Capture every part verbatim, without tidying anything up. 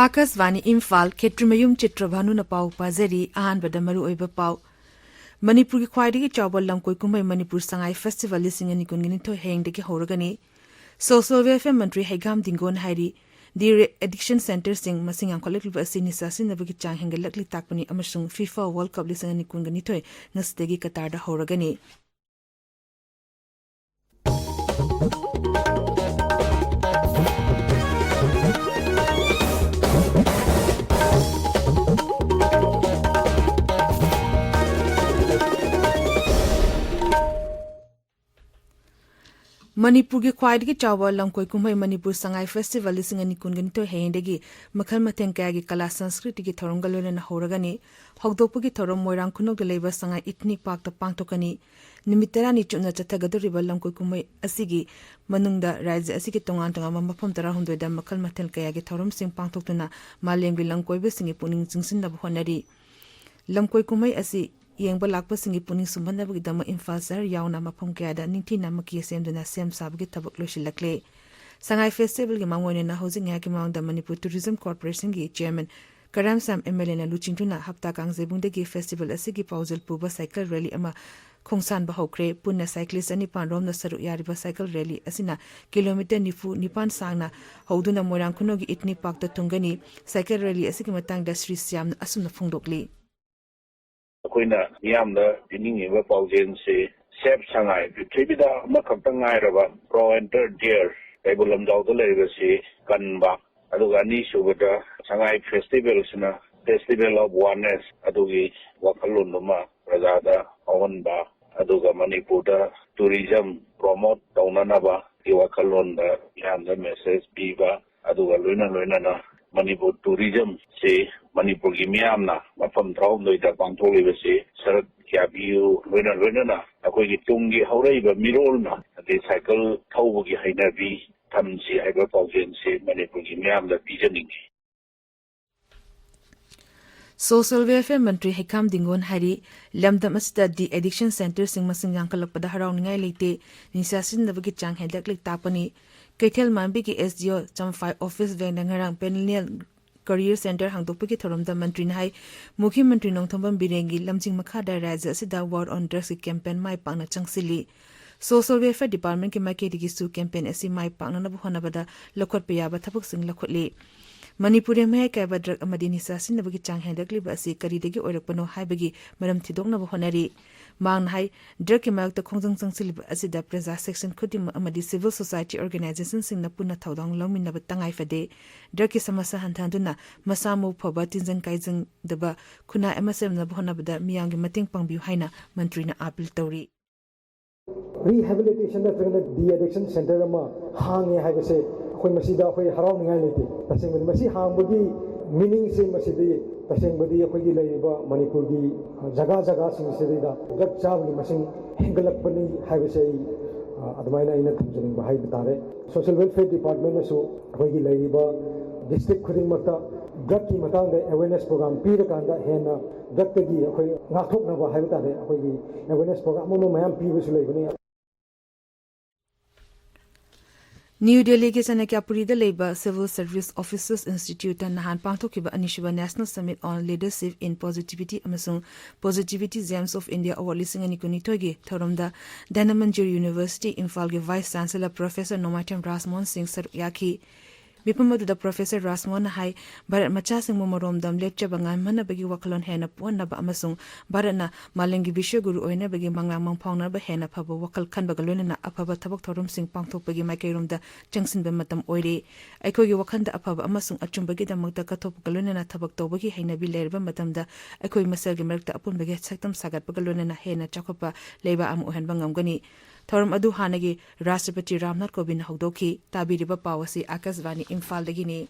ꯑꯥꯀꯥꯁꯕꯥꯅꯤ ꯏꯝꯐꯥꯜ, ꯈꯦꯇ꯭ꯔꯤꯃꯌꯨꯝ ꯆꯤꯇ꯭ꯔꯚꯥꯅꯨꯅ ꯄꯥꯎ ꯄꯥꯖꯔꯤ꯫ ꯑꯍꯥꯟꯕꯗ ꯃꯔꯨꯑꯣꯏꯕ ꯄꯥꯎ꯫ ꯃꯅꯤꯄꯨꯔꯒꯤ ꯈ꯭ꯋꯥꯏꯗꯒꯤ ꯆꯥꯎꯕ ꯂꯝꯀꯣꯏ ꯀꯨꯝꯍꯩ ꯃꯅꯤꯄꯨꯔ ꯁꯉꯥꯏ ꯐꯦꯁꯇꯤꯚꯦꯜ ꯂꯤꯁꯤꯡ ꯑꯅꯤ ꯀꯨꯟꯒ ꯅꯤꯊꯣꯏ ꯍꯌꯦꯡꯗꯒꯤ ꯍꯧꯔꯒꯅꯤ꯫ ꯁꯣꯁꯤꯌꯦꯜ ꯋꯦꯜꯐꯤꯌꯔ ꯃꯟꯇ꯭ꯔꯤ ꯍꯩꯒꯥꯝ ꯗꯤꯡꯒꯣꯟ ꯍꯥꯏꯔꯤ, ꯗꯤ ꯑꯦꯗꯤꯛꯁꯟ ꯁꯦꯟꯇꯔꯁꯤꯡ ꯃꯁꯤꯡ ꯌꯥꯝꯈꯠꯂꯛꯂꯤꯕ ꯑꯁꯤ ꯅꯤꯁꯥ ꯁꯤꯖꯤꯟꯅꯕꯒꯤ ꯆꯥꯡ ꯍꯦꯟꯒꯠꯂꯛꯂꯤ ꯇꯥꯛꯄꯅꯤ ꯑꯃꯁꯨꯡ ꯐꯤꯐꯥ ꯋꯥꯔꯜ ꯀꯞ ꯂꯤꯁꯤꯡ ꯑꯅꯤ ꯀꯨꯟꯒ ꯅꯤꯊꯣꯏ ꯉꯁꯤꯗꯒꯤ ꯀꯇꯥꯔꯗ ꯍꯧꯔꯒꯅꯤ꯫ ꯃꯅꯤꯄꯨꯔꯒꯤ ꯈ꯭ꯋꯥꯏꯗꯒꯤ ꯆꯥꯎꯕ ꯂꯝꯀꯣꯏ ꯀꯨꯝꯍꯩ ꯃꯅꯤꯄꯨꯔ ꯁꯉꯥꯏ ꯐꯦꯁꯇꯤꯚꯦꯜ ꯂꯤꯁꯤꯡ ꯑꯅꯤ ꯀꯨꯟꯒ ꯅꯤꯊꯣꯏ ꯍꯌꯦꯡꯗꯒꯤ ꯃꯈꯜ ꯃꯊꯦꯜ ꯀꯌꯥꯒꯤ ꯀꯂꯥ ꯁꯪꯁꯀ꯭ꯔꯤꯇꯤꯒꯤ ꯊꯧꯔꯝꯒ ꯂꯣꯏꯅꯅ ꯍꯧꯔꯒꯅꯤ꯫ ꯍꯧꯗꯣꯛꯄꯒꯤ ꯊꯧꯔꯝ ꯃꯣꯏꯔꯥꯡ ꯈꯨꯅꯧꯗ ꯂꯩꯕ ꯁꯉꯥꯏ ꯏꯊꯅꯤꯛ ꯄꯥꯔꯛꯇ ꯄꯥꯡꯊꯣꯛꯀꯅꯤ꯫ ꯅꯨꯃꯤꯠ ꯇꯔꯥꯅꯤ ꯆꯨꯞꯅ ꯆꯠꯊꯒꯗꯧꯔꯤꯕ ꯂꯝꯀꯣꯏ ꯀꯨꯝꯍꯩ ꯑꯁꯤꯒꯤ ꯃꯅꯨꯡꯗ ꯔꯥꯖ꯭ꯌ ꯑꯁꯤꯒꯤ ꯇꯣꯉꯥꯟ ꯇꯣꯉꯥꯟꯕ ꯃꯐꯝ ꯇꯔꯥꯍꯨꯝꯗꯣꯏꯗ ꯃꯈꯜ ꯃꯊꯦꯜ ꯀꯌꯥꯒꯤ ꯊꯧꯔꯝꯁꯤꯡ ꯄꯥꯡꯊꯣꯛꯇꯨꯅ ꯃꯥꯂꯦꯝꯒꯤ ꯂꯝꯀꯣꯏꯕꯁꯤꯡꯒꯤ ꯄꯨꯛꯅꯤꯡ ꯆꯤꯡꯁꯤꯟꯅꯕ ꯍꯣꯠꯅꯔꯤ꯫ ꯂꯝꯀꯣꯏ ꯀꯨꯝꯍꯩ ꯑꯁꯤ ꯌꯦꯡꯕ ꯂꯥꯛꯄꯁꯤꯡꯒꯤ ꯄꯨꯛꯅꯤꯡ ꯁꯨꯝꯍꯠꯅꯕꯒꯤꯗꯃꯛ ꯏꯝꯐꯥꯜ ꯁꯍꯔ ꯌꯥꯎꯅ ꯃꯐꯝ ꯀꯌꯥꯗ ꯅꯤꯡꯊꯤꯅ ꯃꯥꯏꯀꯩ ꯁꯦꯝꯗꯨꯅ ꯁꯦꯝ ꯁꯥꯕꯒꯤ ꯊꯕꯛ ꯂꯣꯏꯁꯤꯜꯂꯛꯂꯦ꯫ ꯁꯉꯥꯏ ꯐꯦꯁꯇꯤꯚꯦꯜꯒꯤ ꯃꯥꯡꯑꯣꯏꯅꯅ ꯍꯧꯖꯤꯛ ꯉꯥꯏꯍꯥꯛꯀꯤ ꯃꯃꯥꯡꯗ ꯃꯅꯤꯄꯨꯔ ꯇꯨꯔꯤꯖꯝ ꯀꯣꯔꯄꯣꯔꯦꯁꯟꯒꯤ ꯆꯤꯌꯔꯃꯦꯟ ꯀꯔꯥꯝꯁꯥꯝ ꯑꯦꯝ ꯑꯦꯜ ꯑꯦꯅ ꯂꯨꯆꯤꯡꯗꯨꯅ ꯍꯞꯇꯥ ꯀꯥꯡꯖꯩꯕꯨꯡꯗꯒꯤ ꯐꯦꯁꯇꯤꯚꯦꯜ ꯑꯁꯤꯒꯤ ꯄꯥꯎꯖꯦꯜ ꯄꯨꯕ ꯁꯥꯏꯀꯜ ꯔꯦꯂꯤ ꯑꯃ ꯈꯣꯡꯁꯥꯟꯕ ꯍꯧꯈ꯭ꯔꯦ꯫ ꯄꯨꯟꯅ ꯁꯥꯏꯀ꯭ꯂꯤꯁ ꯆꯅꯤꯄꯥꯟ ꯔꯣꯝꯅ ꯁꯔꯨꯛ ꯌꯥꯔꯤꯕ ꯁꯥꯏꯀꯜ ꯔꯦꯂꯤ ꯑꯁꯤꯅ ꯀꯤꯂꯣꯃꯤꯇꯔ ꯅꯤꯐꯨ ꯅꯤꯄꯥꯟ ꯁꯥꯡꯅ ꯍꯧꯗꯨꯅ ꯃꯣꯏꯔꯥꯡ ꯈꯨꯅꯧꯒꯤ ꯏꯊꯅꯤꯛ ꯄꯥꯔꯛꯇ ꯊꯨꯡꯒꯅꯤ꯫ ꯁꯥꯏꯀꯜ ꯔꯦꯂꯤ ꯑꯁꯤꯒꯤ ꯃꯇꯥꯡꯗ ꯁ꯭ꯔꯤ ꯁ꯭ꯌꯥꯝꯅ ꯑꯁꯨꯝꯅ ꯐꯣꯡꯗꯣꯛꯂꯤ꯫ ꯑꯩꯈꯣꯏꯅ ꯃꯤꯌꯥꯝꯗ ꯄꯤꯅꯤꯡꯉꯤꯕ ꯄꯥꯎꯖꯦꯜꯁꯤ, ꯁꯦꯞ ꯁꯉꯥꯏ, ꯄ꯭ꯔꯤꯊꯤꯕꯤꯗ ꯑꯃꯈꯛꯇ ꯉꯥꯏꯔꯕ ꯄ꯭ꯔꯣ ꯑꯦꯟꯇꯔ ꯗꯤꯌꯔ, ꯀꯩꯕꯨꯜ ꯂꯝꯖꯥꯎꯗ ꯂꯩꯔꯤꯕꯁꯤ ꯀꯟꯕ, ꯑꯗꯨꯒ ꯑꯅꯤꯁꯨꯕꯗ ꯁꯉꯥꯏ ꯐꯦꯁꯇꯤꯚꯦꯜꯁꯤꯅ ꯐꯦꯁꯇꯤꯚꯦꯜ ꯑꯣꯐ ꯋꯥꯟꯅꯦꯁ, ꯑꯗꯨꯒꯤ ꯋꯥꯈꯜꯂꯣꯟꯗꯨꯃ ꯄ꯭ꯔꯖꯥꯗ ꯐꯥꯎꯍꯟꯕ, ꯑꯗꯨꯒ ꯃꯅꯤꯄꯨꯔꯗ ꯇꯨꯔꯤꯖꯝ ꯄ꯭ꯔꯣꯃꯣꯠ ꯇꯧꯅꯅꯕꯒꯤ ꯋꯥꯈꯜꯂꯣꯟꯗ ꯃꯤꯌꯥꯝꯗ ꯃꯦꯁꯦꯖ ꯄꯤꯕ, ꯑꯗꯨꯒ ꯂꯣꯏꯅ ꯂꯣꯏꯅꯅ ꯃꯅꯤꯄꯨꯔ ꯇꯨꯔꯤꯖꯝꯁꯤ ꯃꯅꯤꯄꯨꯔꯒꯤ ꯃꯤꯌꯥꯝꯅ ꯃꯐꯝ ꯇꯔꯥꯍꯨꯝꯗꯣꯏꯗ ꯄꯥꯡꯊꯣꯛꯂꯤꯕꯁꯤ ꯁꯔꯨꯛ ꯌꯥꯕꯤꯌꯨ, ꯂꯣꯏꯅ ꯂꯣꯏꯅꯅ ꯑꯩꯈꯣꯏꯒꯤ ꯇꯨꯡꯒꯤ ꯍꯧꯔꯛꯏꯕ ꯃꯤꯔꯣꯜꯅ ꯑꯗꯩ ꯁꯥꯏꯀꯜ ꯊꯧꯕꯒꯤ ꯍꯩꯅꯕꯤ ꯊꯝꯁꯤ ꯍꯥꯏꯕ ꯄꯥꯎꯖꯦꯜꯁꯤ ꯃꯅꯤꯄꯨꯔꯒꯤ ꯃꯤꯌꯥꯝꯗ ꯄꯤꯖꯅꯤꯡꯏ꯫ Social Welfare ꯃꯟꯇ꯭ꯔꯤ ꯍꯩꯈꯥꯝ ꯗꯤꯡꯒꯣꯟ ꯍꯥꯏꯔꯤ, ꯂꯝꯗꯝ ꯑꯁꯤꯗ de-addiction centreꯁꯤꯡ ꯃꯁꯤꯡ ꯌꯥꯝꯈꯠꯂꯛꯄꯗ ꯍꯔꯥꯎꯅꯤꯡꯉꯥꯏ ꯂꯩꯇꯦ, ꯅꯤꯁꯥ ꯁꯤꯖꯤꯟꯅꯕꯒꯤ ꯆꯥꯡ ꯍꯦꯟꯒꯠꯂꯛꯂꯤ ꯇꯥꯛꯄꯅꯤ꯫ ꯀꯩꯊꯦꯜ ꯃꯥꯟꯕꯤꯒꯤ S D O Champhai office buildingꯗ ꯉꯔꯥꯡ Perennial Career Centre ꯍꯥꯡꯗꯣꯛꯄꯒꯤ ꯊꯧꯔꯝꯗ ꯃꯟꯇ꯭ꯔꯤꯅ ꯍꯥꯏ, ꯃꯨꯈ꯭ꯌ ꯃꯟꯇ꯭ꯔꯤ ꯅꯣꯡꯊꯣꯝꯕꯝ ꯕꯤꯔꯦꯟꯒꯤ ꯂꯝꯖꯤꯡ ꯃꯈꯥꯗ ꯔꯥꯖ꯭ꯌ ꯑꯁꯤꯗ War on Drugsꯀꯤ campaign ꯃꯥꯏ ꯄꯥꯛꯅ ꯆꯪꯁꯤꯜꯂꯤ꯫ Social Welfare Departmentꯀꯤ ꯃꯥꯏꯀꯩꯗꯒꯤꯁꯨ campaign ꯑꯁꯤ ꯃꯥꯏ ꯄꯥꯛꯅꯅꯕ ꯍꯣꯠꯅꯕꯗ ꯂꯧꯈꯠꯄ ꯌꯥꯕ ꯊꯕꯛꯁꯤꯡ ꯂꯧꯈꯠꯂꯤ꯫ ꯃꯅꯤꯄꯨꯔꯗ ꯃꯌꯥꯏ ꯀꯥꯏꯕ drug ꯑꯃꯗꯤ ꯅꯤꯁꯥ ꯁꯤꯖꯤꯟꯅꯕꯒꯤ ꯆꯥꯡ ꯍꯦꯟꯒꯠꯂꯤꯕ ꯑꯁꯤ ꯀꯔꯤꯗꯒꯤ ꯑꯣꯏꯔꯛꯄꯅꯣ ꯍꯥꯏꯕꯒꯤ ꯃꯔꯝ ꯊꯤꯗꯣꯛꯅꯕ ꯍꯣꯠꯅꯔꯤ꯫ ꯃꯍꯥꯛꯅ ꯍꯥꯏ, drugꯀꯤ ꯃꯥꯌꯣꯛꯇ ꯈꯣꯡꯖꯪ ꯆꯪꯁꯤꯜꯂꯤꯕ ꯑꯁꯤꯗ ꯄ꯭ꯔꯖꯥ section ꯈꯨꯗꯤꯡꯃꯛ ꯑꯃꯗꯤ civil society organizationꯁꯤꯡꯅ ꯄꯨꯟꯅ ꯊꯧꯗꯥꯡ ꯂꯧꯃꯤꯟꯅꯕ ꯇꯉꯥꯏ ꯐꯗꯦ꯫ Drugꯀꯤ ꯁꯃꯁ꯭ꯌꯥ ꯍꯟꯊꯍꯟꯗꯨꯅ ꯃꯁꯥ ꯃꯎ ꯐꯕ, ꯇꯤꯟꯖꯪ ꯀꯥꯏꯖꯪꯗꯕ ꯈꯨꯟꯅꯥꯏ ꯑꯃ ꯁꯦꯝꯅꯕ ꯍꯣꯠꯅꯕꯗ ꯃꯤꯌꯥꯝꯒꯤ ꯃꯇꯦꯡ ꯄꯥꯡꯕꯤꯌꯨ ꯍꯥꯏꯅ ꯃꯟꯇ꯭ꯔꯤꯅ appeal ꯇꯧꯔꯤ꯫ Rehabilitation ꯅꯠꯇ꯭ꯔꯒꯅ de-addiction centre ꯑꯃ ꯍꯥꯡꯉꯦ ꯍꯥꯏꯕꯁꯦ ꯑꯩꯈꯣꯏ ꯃꯁꯤꯗ ꯑꯩꯈꯣꯏ ꯍꯔꯥꯎꯅꯤꯡꯉꯥꯏ ꯂꯩꯇꯦ꯫ ꯇꯁꯦꯡꯕꯗꯤ ꯃꯁꯤ ꯍꯥꯡꯕꯒꯤ meaningꯁꯦ ꯃꯁꯤꯗꯤ ꯇꯁꯦꯡꯕꯗꯤ ꯑꯩꯈꯣꯏꯒꯤ ꯂꯩꯔꯤꯕ ꯃꯅꯤꯄꯨꯔꯒꯤ ꯖꯒꯥ ꯖꯒꯥꯁꯤꯡꯁꯤꯗꯩꯗ drug ꯆꯥꯕꯒꯤ ꯃꯁꯤꯡ ꯍꯦꯟꯒꯠꯂꯛꯄꯅꯤ ꯍꯥꯏꯕꯁꯦ ꯑꯩ, ꯑ, ꯑꯗꯨꯃꯥꯏꯅ ꯑꯩꯅ ꯊꯝꯖꯅꯤꯡꯕ ꯍꯥꯏꯕ ꯇꯥꯔꯦ꯫ Social Welfare Departmentꯅꯁꯨ ꯑꯩꯈꯣꯏꯒꯤ ꯂꯩꯔꯤꯕ district ꯈꯨꯗꯤꯡꯃꯛꯇ drugꯀꯤ ꯃꯇꯥꯡꯗ awareness program ꯄꯤꯔꯀꯥꯟꯗ ꯍꯦꯟꯅ drugꯇꯒꯤ ꯑꯩꯈꯣꯏ ꯉꯥꯛꯊꯣꯛꯅꯕ ꯍꯥꯏꯕ ꯇꯥꯔꯦ, ꯑꯩꯈꯣꯏꯒꯤ awareness program ꯑꯃ ꯃꯌꯥꯝ ꯄꯤꯕꯁꯨ ꯂꯩꯕꯅꯤ꯫ ꯅ꯭ꯌꯨ ꯗꯦꯜꯂꯤꯒꯤ ꯆꯅꯀ꯭ꯌꯥꯄꯨꯔꯤꯗ ꯂꯩꯕ Civil Service Officers Instituteꯇ ꯅꯍꯥꯟ ꯄꯥꯡꯊꯣꯛꯈꯤꯕ ꯑꯅꯤꯁꯨꯕ National Summit on Leadership in Positivity ꯑꯃꯁꯨꯡ Positivity Gems of India Award ꯂꯤꯁꯤꯡ ꯑꯅꯤ ꯀꯨꯟꯅꯤꯊꯣꯏꯒꯤ ꯊꯧꯔꯝꯗ Dhanamanjuri University ꯏꯝꯐꯥꯜꯒꯤ Vice Chancellor Professor ꯅꯣꯡꯃꯥꯏꯊꯦꯝ ꯔꯥꯖꯃꯣꯍꯟ ꯁꯤꯡ ꯁꯔꯨꯛ ꯌꯥꯈꯤ꯫ ꯃꯤꯐꯝ ꯑꯗꯨꯗ Professor ꯔꯥꯖꯃꯣꯍꯟꯅ ꯍꯥꯏ, ꯚꯥꯔꯠ ꯃꯆꯥꯁꯤꯡꯕꯨ ꯃꯔꯣꯝꯗꯣꯝ ꯂꯦꯞꯆꯕ ꯉꯝꯍꯟꯅꯕꯒꯤ ꯋꯥꯈꯜꯂꯣꯟ ꯍꯦꯟꯅ ꯄꯣꯛꯍꯟꯅꯕ ꯑꯃꯁꯨꯡ ꯚꯥꯔꯠꯅ ꯃꯥꯂꯦꯝꯒꯤ ꯕꯤꯁ꯭ꯋꯒꯨꯔꯨ ꯑꯣꯏꯅꯕꯒꯤ ꯃꯪꯂꯥꯟ ꯃꯪꯐꯥꯎꯅꯕ ꯍꯦꯟꯅ ꯐꯕ ꯋꯥꯈꯜ ꯈꯟꯕꯒ ꯂꯣꯏꯅꯅ ꯑꯐꯕ ꯊꯕꯛ ꯊꯧꯔꯝꯁꯤꯡ ꯄꯥꯡꯊꯣꯛꯄꯒꯤ ꯃꯥꯏꯀꯩꯔꯣꯝꯗ ꯆꯪꯁꯤꯟꯕ ꯃꯇꯝ ꯑꯣꯏꯔꯦ꯫ ꯑꯩꯈꯣꯏꯒꯤ ꯋꯥꯈꯜꯗ ꯑꯐꯕ ꯑꯃꯁꯨꯡ ꯑꯆꯨꯝꯕꯒꯤꯗꯃꯛꯇ ꯀꯠꯊꯣꯛꯄꯒ ꯂꯣꯏꯅꯅ ꯊꯕꯛ ꯇꯧꯕꯒꯤ ꯍꯩꯅꯕꯤ ꯂꯩꯔꯕ ꯃꯇꯝꯗ ꯑꯩꯈꯣꯏ ꯃꯁꯦꯜꯒꯤ ꯃꯔꯛꯇ ꯑꯄꯨꯟꯕꯒꯤ ꯁꯛꯇꯝ ꯁꯥꯒꯠꯄꯒ ꯂꯣꯏꯅꯅ ꯍꯦꯟꯅ ꯆꯥꯎꯈꯠꯄ ꯂꯩꯕꯥꯛ ꯑꯃ ꯑꯣꯏꯍꯟꯕ ꯉꯝꯒꯅꯤ꯫ ꯊꯧꯔꯝ ꯑꯗꯨ ꯍꯥꯟꯅꯒꯤ ꯔꯥꯁꯇ꯭ꯔꯄꯇꯤ ꯔꯥꯝꯅꯥꯊ ꯀꯣꯕꯤꯟꯗꯅ ꯍꯧꯗꯣꯛꯈꯤ꯫ ꯇꯥꯕꯤꯔꯤꯕ ꯄꯥꯎ ꯑꯁꯤ ꯑꯥꯀꯥꯁꯕꯥꯅꯤ ꯏꯝꯐꯥꯜꯗꯒꯤꯅꯤ꯫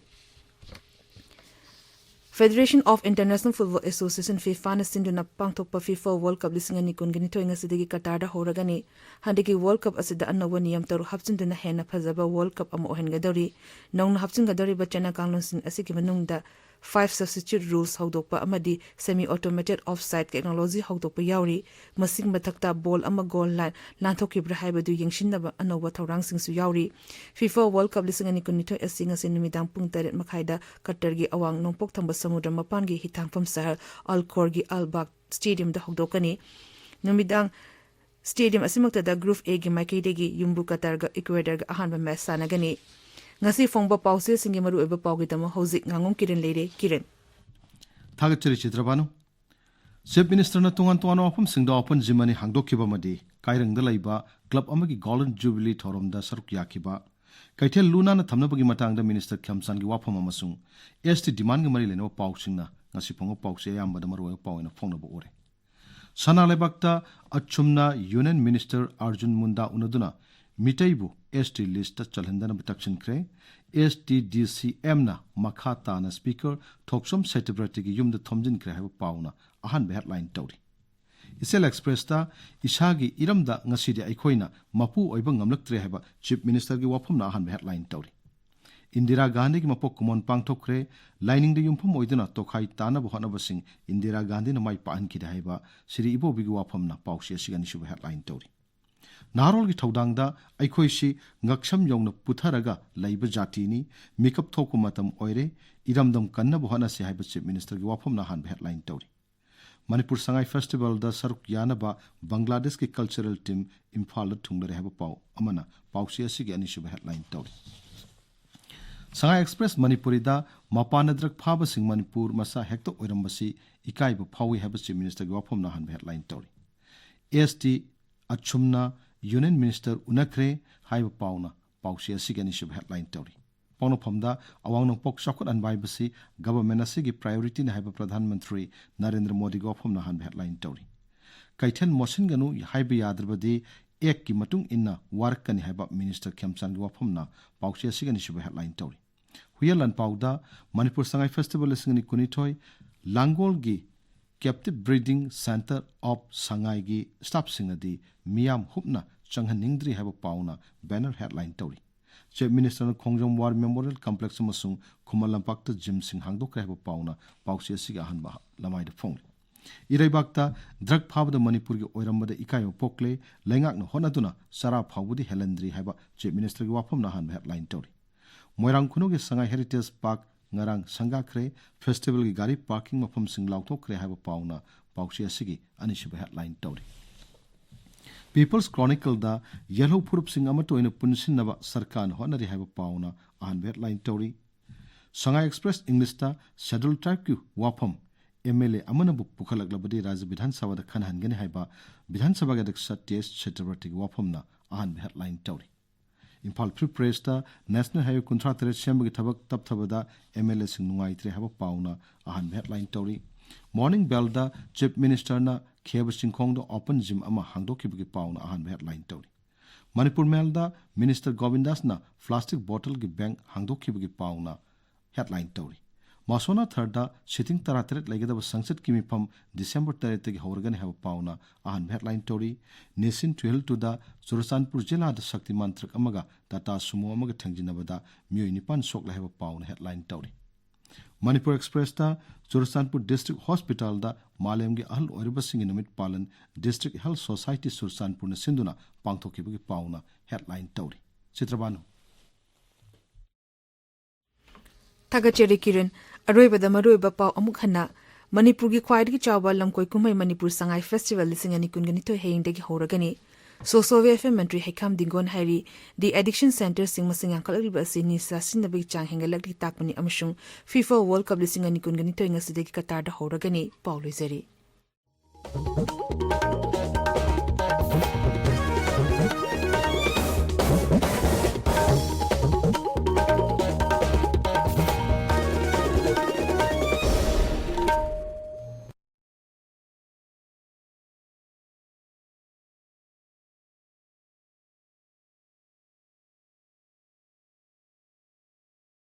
Federation of International Football Association, FIFAꯅ ꯁꯤꯟꯗꯨꯅ ꯄꯥꯡꯊꯣꯛꯄ FIFA World Cup ꯂꯤꯁꯤꯡ ꯑꯅꯤ ꯀꯨꯟꯒ ꯅꯤꯊꯣꯏ ꯉꯁꯤꯗꯒꯤ ꯀꯇꯥꯔꯗ ꯍꯧꯔꯒꯅꯤ꯫ ꯍꯟꯗꯛꯀꯤ World Cup ꯑꯁꯤꯗ ꯑꯅꯧꯕ ꯅꯤꯌꯝ ꯇꯔꯨꯛ ꯍꯥꯞꯆꯤꯟꯗꯨꯅ ꯍꯦꯟꯅ ꯐꯖꯕ World Cup ꯑꯃ ꯑꯣꯏꯍꯟꯒꯗꯧꯔꯤ꯫ ꯅꯧꯅ ꯍꯥꯞꯆꯤꯟꯒꯗꯧꯔꯤꯕ ꯆꯠꯅ ꯀꯥꯡꯂꯣꯟꯁꯤꯡ ꯑꯁꯤꯒꯤ ꯃꯅꯨꯡꯗ five substitute rules ꯍꯧꯗꯣꯛꯄ ꯑꯃꯗꯤ semi automated offside technology ꯍꯧꯗꯣꯛꯄ ꯌꯥꯎꯔꯤ꯫ ꯃꯁꯤꯒꯤ ꯃꯊꯛꯇ ball ꯑꯃ goal line ꯂꯥꯟꯊꯣꯛꯈꯤꯕ꯭ꯔꯥ ꯍꯥꯏꯕꯗꯨ ꯌꯦꯡꯁꯤꯟꯅꯕ ꯑꯅꯧꯕ ꯊꯧꯔꯥꯡꯁꯤꯡꯁꯨ ꯌꯥꯎꯔꯤ꯫ FIFA World Cup ꯂꯤꯁꯤꯡ ꯑꯅꯤ ꯀꯨꯟꯅꯤꯊꯣꯏ ꯑꯁꯤ ꯉꯁꯤ ꯅꯨꯃꯤꯗꯥꯡ ꯄꯨꯡ ꯇꯔꯦꯠ ꯃꯈꯥꯏꯗ ꯀꯇꯔꯒꯤ ꯑꯋꯥꯡ ꯅꯣꯡꯄꯣꯛ ꯊꯪꯕ ꯁꯃꯨꯗ꯭ꯔ ꯃꯄꯥꯟꯒꯤ ꯍꯤꯊꯥꯡꯐꯝ ꯁꯍꯔ ꯑꯜ ꯈꯣꯔꯒꯤ ꯑꯜ ꯕꯥꯛ ꯁ꯭ꯇꯦꯗꯤꯌꯝꯗ ꯍꯧꯗꯣꯛꯀꯅꯤ꯫ ꯅꯨꯃꯤꯗꯥꯡ ꯁ꯭ꯇꯦꯗꯤꯌꯝ ꯑꯁꯤꯃꯛꯇꯗ Group A ꯒꯤ ꯃꯥꯏꯀꯩꯗꯒꯤ ꯌꯨꯝꯕꯨ ꯀꯇꯔꯒ ꯏꯀ꯭ꯋꯦꯗꯔꯒ ꯑꯍꯥꯟꯕ ꯃꯦꯆ ꯁꯥꯟꯅꯒꯅꯤ꯫ ꯉꯁꯤ ꯐꯣꯡꯕ ꯄꯥꯎꯆꯦꯁꯤꯡꯒꯤ ꯃꯔꯨꯑꯣꯏꯕ ꯄꯥꯎꯒꯤꯗꯃꯛ ꯍꯧꯖꯤꯛ ꯉꯥꯉꯣꯝ ꯀꯤꯔꯟ ꯂꯩꯔꯦ꯫ ꯀꯤꯔꯟ꯫ ꯊꯥꯒꯠꯆꯔꯤ ꯆꯤꯇ꯭ꯔꯕꯥꯅꯨ꯫ ꯆꯤꯐ ꯃꯤꯅꯤꯁꯇꯔꯅ ꯇꯣꯉꯥꯟ ꯇꯣꯉꯥꯟꯕ ꯃꯐꯝꯁꯤꯡꯗ open gym ꯑꯅꯤ ꯍꯥꯡꯗꯣꯛꯈꯤꯕ ꯑꯃꯗꯤ ꯀꯥꯏꯔꯪꯗ ꯂꯩꯕ ꯀ꯭ꯂꯕ ꯑꯃꯒꯤ Golden Jubilee ꯊꯧꯔꯝꯗ ꯁꯔꯨꯛ ꯌꯥꯈꯤꯕ, ꯀꯩꯊꯦꯜ ꯂꯨ ꯅꯥꯟꯅ ꯊꯝꯅꯕꯒꯤ ꯃꯇꯥꯡꯗ ꯃꯤꯅꯤꯁꯇꯔ ꯈꯦꯝꯆꯥꯟꯒꯤ ꯋꯥꯐꯝ ꯑꯃꯁꯨꯡ S T demand ꯒ ꯃꯔꯤ ꯂꯩꯅꯕ ꯄꯥꯎꯁꯤꯡꯅ ꯉꯁꯤ ꯐꯣꯡꯕ ꯄꯥꯎꯆꯦ ꯑꯌꯥꯝꯕꯗ ꯃꯔꯨꯑꯣꯏꯕ ꯄꯥꯎ ꯑꯣꯏꯅ ꯐꯣꯡꯅꯕ ꯎꯔꯦ꯫ ꯁꯅꯥ ꯂꯩꯕꯥꯛꯇ ꯑꯆꯨꯝꯅ ꯌꯨꯅꯤꯌꯟ ꯃꯤꯅꯤꯁꯇꯔ ꯑꯔꯖꯨꯟ ꯃꯨꯟꯗꯥ ꯎꯅꯗꯨꯅ ꯃꯤꯇꯩꯕꯨ S T list ꯇ ꯆꯜꯍꯟꯗꯅꯕ ꯇꯛꯁꯤꯟꯈ꯭ꯔꯦ꯫ S T D C M ꯅ ꯃꯈꯥ ꯇꯥꯅ ꯁ꯭ꯄꯤꯀꯔ ꯊꯣꯛꯆꯣꯝ ꯁꯇ꯭ꯌꯕ꯭ꯔꯇꯒꯤ ꯌꯨꯝꯗ ꯊꯣꯝꯖꯤꯟꯈ꯭ꯔꯦ ꯍꯥꯏꯕ ꯄꯥꯎꯅ ꯑꯍꯥꯟꯕ headline ꯇꯧꯔꯤ꯫ ꯏꯆꯦꯜ ꯑꯦꯛꯁꯄ꯭ꯔꯦꯁꯇ ꯏꯁꯥꯒꯤ ꯏꯔꯝꯗ ꯉꯁꯤꯗꯤ ꯑꯩꯈꯣꯏꯅ ꯃꯄꯨ ꯑꯣꯏꯕ ꯉꯝꯂꯛꯇ꯭ꯔꯦ ꯍꯥꯏꯕ ꯆꯤꯐ ꯃꯤꯅꯤꯁꯇꯔꯒꯤ ꯋꯥꯐꯝꯅ ꯑꯍꯥꯟꯕ headline ꯇꯧꯔꯤ꯫ ꯏꯟꯗꯤꯔꯥ ꯒꯥꯟꯙꯤꯒꯤ ꯃꯄꯣꯛ ꯀꯨꯝꯑꯣꯟ ꯄꯥꯡꯊꯣꯛꯈ꯭ꯔꯦ꯫ ꯂꯥꯏꯅꯤꯡꯗ ꯌꯨꯝꯐꯝ ꯑꯣꯏꯗꯨꯅ ꯇꯣꯈꯥꯏ ꯇꯥꯅꯕ ꯍꯣꯠꯅꯕꯁꯤꯡ ꯏꯟꯗꯤꯔꯥ ꯒꯥꯟꯙꯤꯅ ꯃꯥꯏ ꯄꯥꯛꯍꯟꯈꯤꯗꯦ ꯍꯥꯏꯕ ꯁꯤꯔꯤ ꯏꯕꯣꯕꯤꯒꯤ ꯋꯥꯐꯝꯅ ꯄꯥꯎꯆꯦ ꯑꯁꯤꯒꯤ ꯑꯅꯤꯁꯨꯕ headline ꯇꯧꯔꯤ꯫ ꯅꯍꯥꯔꯣꯜꯒꯤ ꯊꯧꯗꯥꯡꯗ ꯑꯩꯈꯣꯏꯁꯤ ꯉꯛꯁꯝ ꯌꯧꯅ ꯄꯨꯊꯔꯒ ꯂꯩꯕ ꯖꯥꯇꯤꯅꯤ꯫ ꯃꯤꯀꯞ ꯊꯣꯛꯄ ꯃꯇꯝ ꯑꯣꯏꯔꯦ꯫ ꯏꯔꯝꯗꯝ ꯀꯟꯅꯕ ꯍꯣꯠꯅꯁꯤ ꯍꯥꯏꯕ ꯆꯤꯐ ꯃꯤꯅꯤꯁꯇꯔꯒꯤ ꯋꯥꯐꯝꯅ ꯑꯍꯥꯟꯕ headline ꯇꯧꯔꯤ꯫ ꯃꯅꯤꯄꯨꯔ ꯁꯉꯥꯏ ꯐꯦꯁꯇꯤꯚꯦꯜꯗ ꯁꯔꯨꯛ ꯌꯥꯅꯕ ꯕꯪꯒ꯭ꯂꯥꯗꯦꯁꯀꯤ ꯀꯜꯆꯔꯦꯜ ꯇꯤꯝ ꯏꯝꯐꯥꯜꯗ ꯊꯨꯡꯂꯔꯦ ꯍꯥꯏꯕ ꯄꯥꯎ ꯑꯃꯅ ꯄꯥꯎꯆꯦ ꯑꯁꯤꯒꯤ ꯑꯅꯤꯁꯨꯕ headline ꯇꯧꯔꯤ꯫ ꯁꯉꯥꯏ ꯑꯦꯛꯁꯄ꯭ꯔꯦꯁ ꯃꯅꯤꯄꯨꯔꯤꯗ ꯃꯄꯥꯟꯅ ꯗ꯭ꯔꯒ ꯐꯥꯕꯁꯤꯡ ꯃꯅꯤꯄꯨꯔ ꯃꯆꯥ ꯍꯦꯛꯇ ꯑꯣꯏꯔꯝꯕꯁꯤ ꯏꯀꯥꯏꯕ ꯐꯥꯎꯏ ꯍꯥꯏꯕ ꯆꯤꯐ ꯃꯤꯅꯤꯁꯇꯔꯒꯤ ꯋꯥꯐꯝꯅ ꯑꯍꯥꯟꯕ headline ꯇꯧꯔꯤ꯫ S T ꯑꯆꯨꯝꯅ ꯌꯨꯅꯤꯌꯟ ꯃꯤꯅꯤꯁꯇꯔ ꯎꯅꯈ꯭ꯔꯦ ꯍꯥꯏꯕ ꯄꯥꯎꯅ ꯄꯥꯎꯆꯦ ꯑꯁꯤꯒꯤ ꯑꯅꯤꯁꯨꯕ headline ꯇꯧꯔꯤ꯫ ꯄꯥꯎꯅꯐꯝꯗ ꯑꯋꯥꯡ ꯅꯣꯡꯄꯣꯛ ꯆꯥꯎꯈꯠꯍꯟꯕ ꯍꯥꯏꯕꯁꯤ ꯒꯚꯔꯟꯃꯦꯟ ꯑꯁꯤꯒꯤ priority ꯅꯤ ꯍꯥꯏꯕ ꯄ꯭ꯔꯙꯥꯟ ꯃꯟꯇ꯭ꯔꯤ ꯅꯔꯦꯟꯗ꯭ꯔ ꯃꯣꯗꯤꯒꯤ ꯋꯥꯐꯝꯅ ꯑꯍꯥꯟꯕ headline ꯇꯧꯔꯤ꯫ ꯀꯩꯊꯦꯜ ꯃꯣꯠꯁꯤꯟꯒꯅꯨ ꯍꯥꯏꯕ ꯌꯥꯗ꯭ꯔꯕꯗꯤ ꯑꯦꯛꯀꯤ ꯃꯇꯨꯡ ꯏꯟꯅ ꯋꯥꯔꯛꯀꯅꯤ ꯍꯥꯏꯕ ꯃꯤꯅꯤꯁꯇꯔ ꯈꯦꯝꯆꯥꯟꯒꯤ ꯋꯥꯐꯝꯅ ꯄꯥꯎꯆꯦ ꯑꯁꯤꯒꯤ ꯑꯅꯤꯁꯨꯕ headline ꯇꯧꯔꯤ꯫ ꯍꯨꯏꯌꯦꯟ ꯂꯥꯟꯄꯥꯎꯗ ꯃꯅꯤꯄꯨꯔ ꯁꯉꯥꯏ ꯐꯦꯁꯇꯤꯚꯦꯜ ꯂꯤꯁꯤꯡ ꯑꯅꯤ ꯀꯨꯟꯅꯤꯊꯣꯏ ꯂꯥꯡꯒꯣꯜꯒꯤ Captive Breeding Centre of ꯁꯉꯥꯏꯒꯤ ꯁ꯭ꯇꯥꯐꯁꯤꯡꯅꯗꯤ ꯃꯤꯌꯥꯝ ꯍꯨꯞꯅ ꯆꯪꯍꯟꯅꯤꯡꯗ꯭ꯔꯤ ꯍꯥꯏꯕ ꯄꯥꯎꯅ banner headline ꯇꯧꯔꯤ꯫ ꯆꯤꯐ ꯃꯤꯅꯤꯁꯇꯔꯅ ꯈꯣꯡꯖꯣꯝ ꯋꯥꯔ ꯃꯦꯃꯣꯔꯤꯌꯦꯜ ꯀꯝꯄ꯭ꯂꯦꯛꯁ ꯑꯃꯁꯨꯡ ꯈꯨꯃꯟ ꯂꯝꯄꯥꯛꯇ ꯖꯤꯝꯁꯤꯡ ꯍꯥꯡꯗꯣꯛꯈ꯭ꯔꯦ ꯍꯥꯏꯕ ꯄꯥꯎꯅ ꯄꯥꯎꯆꯦ ꯑꯁꯤꯒꯤ ꯑꯍꯥꯟꯕ ꯂꯃꯥꯏꯗ ꯐꯣꯡꯂꯤ꯫ ꯏꯔꯩꯕꯥꯛꯇ ꯗ꯭ꯔꯒ ꯐꯥꯕꯗ ꯃꯅꯤꯄꯨꯔꯒꯤ ꯑꯣꯏꯔꯝꯕꯗ ꯏꯀꯥꯏꯕ ꯄꯣꯛꯂꯦ, ꯂꯩꯉꯥꯛꯅ ꯍꯣꯠꯅꯗꯨꯅ ꯆꯔꯥ ꯐꯥꯎꯕꯗꯤ ꯍꯦꯜꯍꯟꯗ꯭ꯔꯤ ꯍꯥꯏꯕ ꯆꯤꯐ ꯃꯤꯅꯤꯁꯇꯔꯒꯤ ꯋꯥꯐꯝꯅ ꯑꯍꯥꯟꯕ ꯍꯦꯗꯂꯥꯏꯟ ꯇꯧꯔꯤ꯫ ꯃꯣꯏꯔꯥꯡ ꯈꯨꯅꯧꯒꯤ ꯁꯉꯥꯏ ꯍꯦꯔꯤꯇꯦꯖ ꯄꯥꯔꯛ ꯉꯔꯥꯡ ꯁꯪꯒꯥꯈ꯭ꯔꯦ꯫ ꯐꯦꯁꯇꯤꯚꯦꯜꯒꯤ ꯒꯥꯔꯤ ꯄꯥꯔꯀꯤꯡ ꯃꯐꯝꯁꯤꯡ ꯂꯥꯎꯊꯣꯛꯈ꯭ꯔꯦ ꯍꯥꯏꯕ ꯄꯥꯎꯅ ꯄꯥꯎꯆꯦ ꯑꯁꯤꯒꯤ ꯑꯅꯤꯁꯨꯕ ꯍꯦꯗꯂꯥꯏꯟ ꯇꯧꯔꯤ꯫ ꯄꯤꯄꯜꯁ ꯀ꯭ꯔꯣꯅꯤꯀꯜꯗ ꯌꯦꯜꯍꯧ ꯐꯨꯔꯨꯞꯁꯤꯡ ꯑꯃꯠꯇ ꯑꯣꯏꯅ ꯄꯨꯟꯁꯤꯟꯅꯕ ꯁꯔꯀꯥꯔꯅ ꯍꯣꯠꯅꯔꯤ ꯍꯥꯏꯕ ꯄꯥꯎꯅ ꯑꯍꯥꯟꯕ ꯍꯦꯗꯂꯥꯏꯟ ꯇꯧꯔꯤ꯫ ꯁꯉꯥꯏ ꯑꯦꯛꯁꯄ꯭ꯔꯦꯁ ꯏꯪꯂꯤꯁꯇ ꯁꯦꯗ꯭ꯌꯨꯜ ꯇ꯭ꯔꯥꯏꯕꯀꯤ ꯋꯥꯐꯝ ꯑꯦꯝ ꯑꯦꯜ ꯑꯦ ꯑꯃꯅꯕꯨ ꯄꯨꯈꯠꯂꯛꯂꯕꯗꯤ ꯔꯥꯖ꯭ꯌ ꯕꯤꯙꯥꯟ ꯁꯚꯥꯗ ꯈꯟꯅꯍꯟꯒꯅꯤ ꯍꯥꯏꯕ ꯕꯤꯙꯥꯟ ꯁꯚꯥꯒꯤ ꯑꯗ꯭ꯌꯛꯁ ꯇꯤ ꯑꯦꯁ ꯁꯇ꯭ꯌꯕ꯭ꯔꯇꯤꯒꯤ ꯋꯥꯐꯝꯅ ꯑꯍꯥꯟꯕ ꯍꯦꯗꯂꯥꯏꯟ ꯇꯧꯔꯤ꯫ ꯏꯝꯐꯥꯜ ꯐ꯭ꯔꯤ ꯄ꯭ꯔꯦꯁꯇ ꯅꯦꯁꯅꯦꯜ ꯍꯥꯏꯋꯦ ꯀꯨꯟꯊ꯭ꯔꯥ ꯇꯔꯦꯠ ꯁꯦꯝꯕꯒꯤ ꯊꯕꯛ ꯇꯞꯊꯕꯗ ꯑꯦꯝ ꯑꯦꯜ ꯑꯦꯁꯤꯡ ꯅꯨꯡꯉꯥꯏꯇ꯭ꯔꯦ ꯍꯥꯏꯕ ꯄꯥꯎꯅ ꯑꯍꯥꯟꯕ ꯍꯦꯗꯂꯥꯏꯟ ꯇꯧꯔꯤ꯫ ꯃꯣꯔꯅꯤꯡ ꯕꯦꯜꯗ ꯆꯤꯐ ꯃꯤꯅꯤꯁꯇꯔꯅ ꯈꯦꯕ ꯆꯤꯡꯈꯣꯡꯗ ꯑꯣꯄꯟ ꯖꯤꯝ ꯑꯃ ꯍꯥꯡꯗꯣꯛꯈꯤꯕꯒꯤ ꯄꯥꯎꯅ ꯑꯍꯥꯟꯕ ꯍꯦꯗꯂꯥꯏꯟ ꯇꯧꯔꯤ꯫ ꯃꯅꯤꯄꯨꯔ ꯃꯦꯜꯗ ꯃꯤꯅꯤꯁꯇꯔ ꯒꯣꯕꯤꯟꯗꯥꯁꯅ ꯄ꯭ꯂꯥꯁꯇꯤꯛ ꯕꯣꯇꯜꯒꯤ ꯕꯦꯡꯛ ꯍꯥꯡꯗꯣꯛꯈꯤꯕꯒꯤ ꯄꯥꯎꯅ ꯍꯦꯗꯂꯥꯏꯟ ꯇꯧꯔꯤ꯫ ꯃꯥꯁꯣꯅꯥ ꯊꯔꯗ ꯁꯤꯇꯤꯡ ꯇꯔꯥꯇꯔꯦꯠ ꯂꯩꯒꯗꯕ ꯁꯪꯁꯠꯀꯤ ꯃꯤꯐꯝ ꯗꯤꯁꯦꯝꯕꯔ ꯇꯔꯦꯠꯇꯒꯤ ꯍꯧꯔꯒꯅꯤ ꯍꯥꯏꯕ ꯄꯥꯎꯅ ꯑꯍꯥꯟꯕ ꯍꯦꯗꯂꯥꯏꯟ ꯇꯧꯔꯤ꯫ ꯅꯦꯁꯤꯟ ꯇꯨꯍꯤꯜ ꯇꯨꯗ ꯆꯨꯔꯆꯥꯟꯄꯨꯔ ꯖꯤꯂꯥꯗ ꯁꯛꯇꯤꯃꯥꯟ ꯇ꯭ꯔꯛ ꯑꯃꯒ ꯇꯥꯇꯥ ꯁꯨꯃꯣ ꯑꯃꯒ ꯊꯦꯡꯖꯤꯟꯅꯕꯗ ꯃꯤꯑꯣꯏ ꯅꯤꯄꯥꯟ ꯁꯣꯛꯂꯦ ꯍꯥꯏꯕ ꯄꯥꯎꯅ ꯍꯦꯗꯂꯥꯏꯟ ꯇꯧꯔꯤ꯫ ꯃꯅꯤꯄꯨꯔ ꯑꯦꯛꯁꯄ꯭ꯔꯦꯁꯇ ꯆꯨꯔꯆꯥꯟꯄꯨꯔ ꯗꯤꯁꯇ꯭ꯔꯤꯛ ꯍꯣꯁꯄꯤꯇꯥꯜꯗ ꯃꯥꯂꯦꯝꯒꯤ ꯑꯍꯜ ꯑꯣꯏꯔꯕꯁꯤꯡꯒꯤ ꯅꯨꯃꯤꯠ ꯄꯥꯂꯟ ꯗꯤꯁꯇ꯭ꯔꯤꯛ ꯍꯦꯜꯊ ꯁꯣꯁꯥꯏꯇꯤ ꯆꯨꯔꯆꯥꯟꯄꯨꯔꯅ ꯁꯤꯟꯗꯨꯅ ꯄꯥꯡꯊꯣꯛꯈꯤꯕꯒꯤ ꯄꯥꯎꯅ ꯍꯦꯗꯂꯥꯏꯟ ꯇꯧꯔꯤ꯫ ꯆꯤꯇ꯭ꯔꯕꯥꯅꯨ꯫ ꯊꯥꯒꯠꯆꯔꯤ ꯀꯤꯔꯟ꯫ ꯑꯔꯣꯏꯕꯗ ꯃꯔꯨꯑꯣꯏꯕ ꯄꯥꯎ ꯑꯃꯨꯛ ꯍꯟꯅ꯫ ꯃꯅꯤꯄꯨꯔꯒꯤ ꯈ꯭ꯋꯥꯏꯗꯒꯤ ꯆꯥꯎꯕ ꯂꯝꯀꯣꯏ ꯀꯨꯝꯍꯩ ꯃꯅꯤꯄꯨꯔ ꯁꯉꯥꯏ ꯐꯦꯁꯇꯤꯚꯦꯜ ꯂꯤꯁꯤꯡ ꯑꯅꯤ ꯀꯨꯟꯒ ꯅꯤꯊꯣꯏ ꯍꯌꯦꯡꯗꯒꯤ ꯍꯧꯔꯒꯅꯤ꯫ ꯁꯣꯁꯣ ꯋꯦꯜꯐꯤꯌꯔ ꯃꯟꯇ꯭ꯔꯤ ꯍꯩꯈꯥꯝ ꯗꯤꯡꯒꯣꯟ ꯍꯥꯏꯔꯤ, ꯗꯤ ꯑꯦꯗꯤꯛꯁꯟ ꯁꯦꯟꯇꯔꯁꯤꯡ ꯃꯁꯤꯡ ꯌꯥꯝꯈꯠꯂꯛꯂꯤꯕ ꯑꯁꯤ ꯅꯤꯁꯥ ꯁꯤꯖꯤꯟꯅꯕꯒꯤ ꯆꯥꯡ ꯍꯦꯟꯒꯠꯂꯛꯂꯤ ꯇꯥꯛꯄꯅꯤ ꯑꯃꯁꯨꯡ ꯐꯤꯐꯥ ꯋꯥꯔꯜꯗ ꯀꯞ ꯂꯤꯁꯤꯡ ꯑꯅꯤ ꯀꯨꯟꯒ ꯅꯤꯊꯣꯏ ꯉꯁꯤꯗꯒꯤ ꯀꯇꯥꯔꯗ ꯍꯧꯔꯒꯅꯤ꯫ ꯄꯥꯎ ꯂꯣꯏꯖꯔꯤ꯫